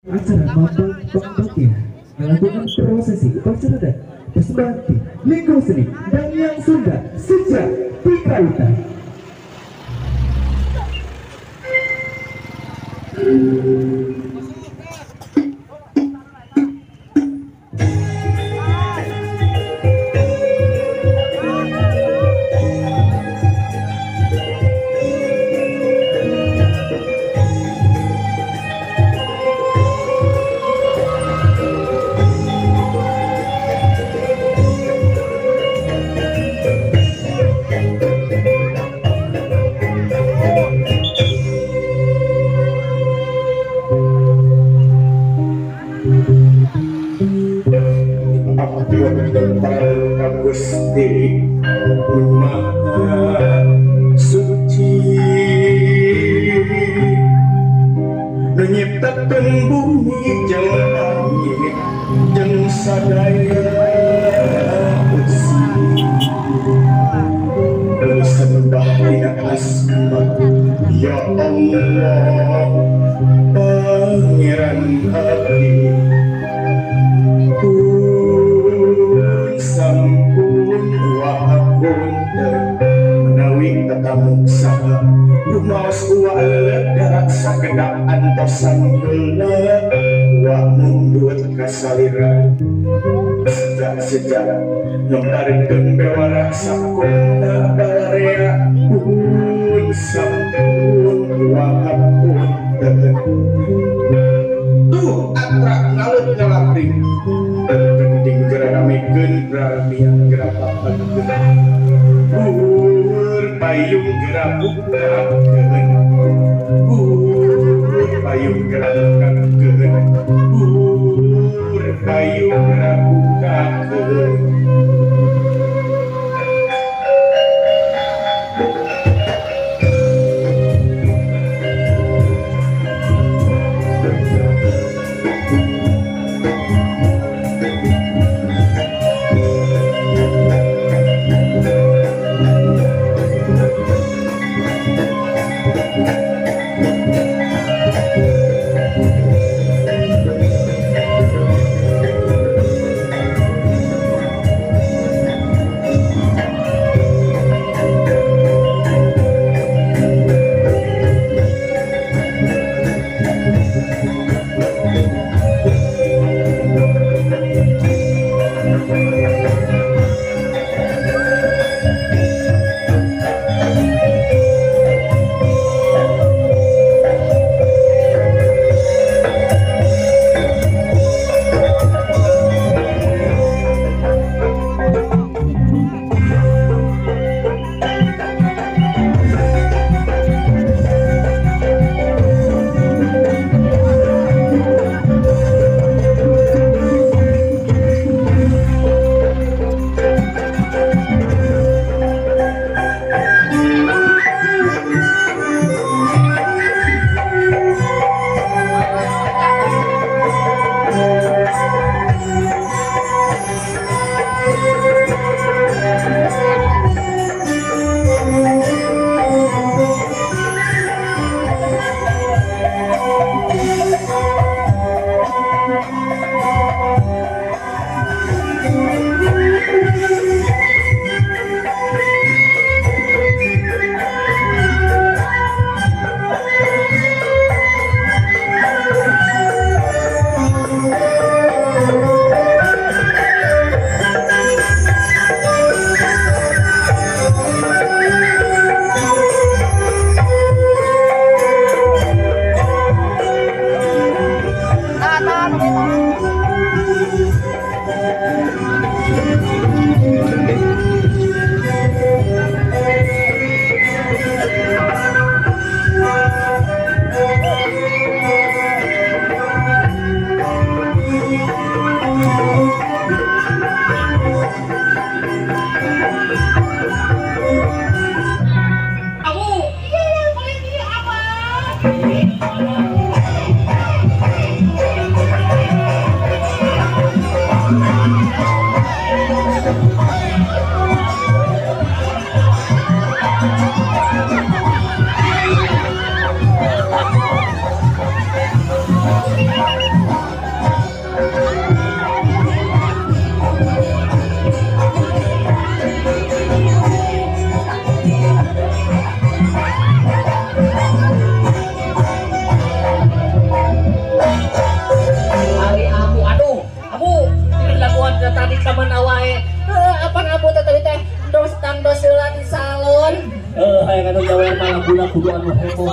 Acara Mambang Pambakya melakukan prosesi upacara dan persembahan di Linggo Seni Danghyang Sunda sejak Pikautan. Gusti Maha Suci nu nyiptakeun bumi jeung langit jeung sadaya usi nu sembah dina asma ya Allah Pangeran abdi menawi tetamu saha rumaos uwa ledak sakedap antosan heula wa mundut kasalira sejak ngembarkeun bewara sakumna balarea pun sampun wa hapunten tuh atra ngaleut ngalapring gending geragamekeun bramian gerapakeun Bur payung gerabukakeun Bur payung gerabukakeun Bur payung gerabukakeun. Thank anu heboh.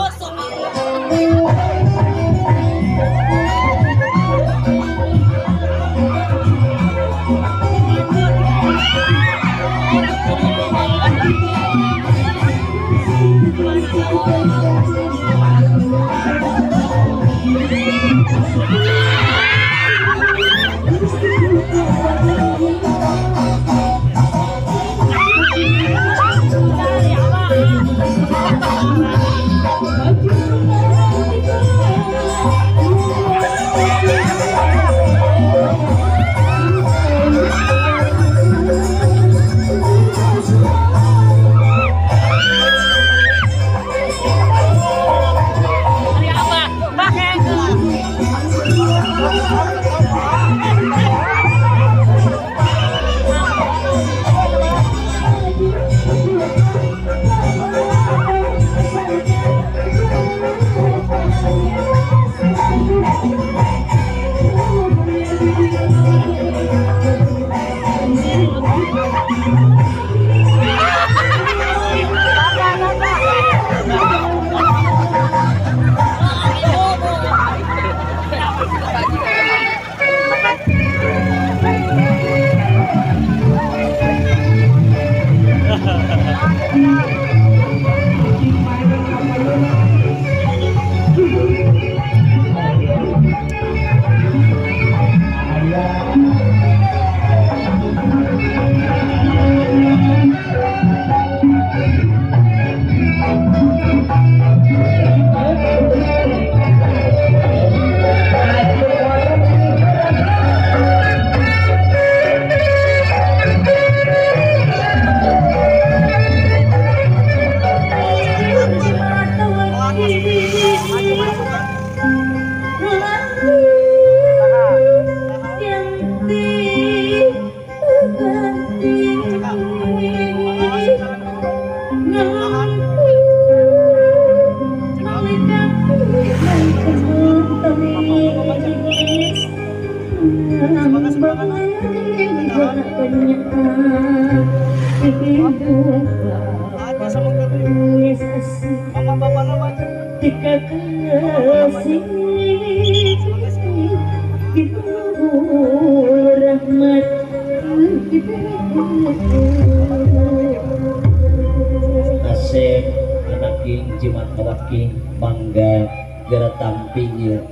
Asep anaking jimat kawaking mangga gara tampingir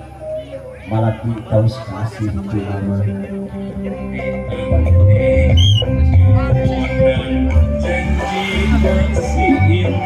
malati taus kasih culama. Janji kasih.